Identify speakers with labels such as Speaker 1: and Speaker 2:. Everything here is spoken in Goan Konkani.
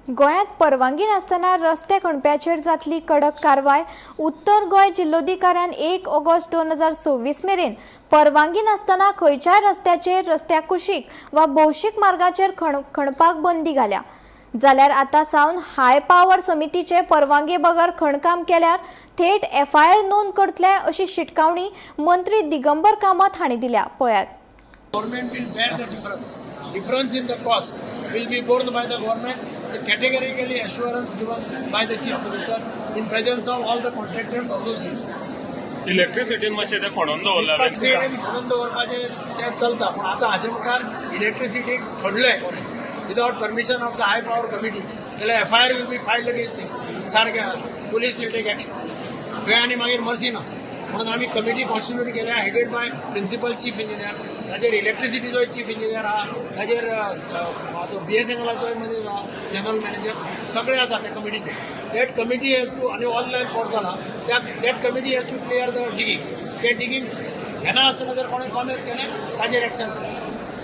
Speaker 1: गोंयांत परवानगी नासतना रस्ते खणप्याचेर जातली कडक कारवाय. उत्तर गोंय जिल्लोधिकाऱ्यान 1 ऑगस्ट 2026 मेरेन परवानगी नासतना खंयच्याय रस्त्याचेर, रस्त्या कुशीक वा भौशीक मार्गाचेर खणपाक बंदी घाल्या. जाल्यार आतां सावन हाय पावर समितीचे परवानगे बगर खणकाम केल्यार थेट एफआयआर नोंद करतले, अशी शिटकावणी मंत्री दिगंबर कामत हांणी दिल्या. पळयात.
Speaker 2: Government will bear the difference. Difference in the cost will be borne by the government. The categorically assurance given by the Chief Minister in presence of all the contractors association.
Speaker 3: इलेक्ट्रिसिटीन मातशें तें खणोन दवरला.
Speaker 2: इलेक्ट्रिसिटीन खणून दवरपाचें तें चलता, पूण आतां हाचे मुखार इलेक्ट्रिसिटीक खणलें without permission of the high power committee जाल्यार FIR will be filed against him. सारकें police will take action थंय आनी मागीर मर्सी ना. म्हणून आमी कमिटी कॉन्स्टिट्यूट केल्या, headed by principal chief engineer. ताजेर इलेक्ट्रिसिटीचोय चीफ इंजिनियर आहा, ताजेर म्हाजो बीएसएनएलाचोय मनीस आहा, जनरल मॅनेजर, सगळे आसा त्या कमिटीचे. That committee has to, आनी ऑनलायन पोर्टल आहा त्या, that committee has to clear the digging. ते डिगींग घेना आसतना जर कोणें कॉमेन्स केलें, ताजेर एक्शन.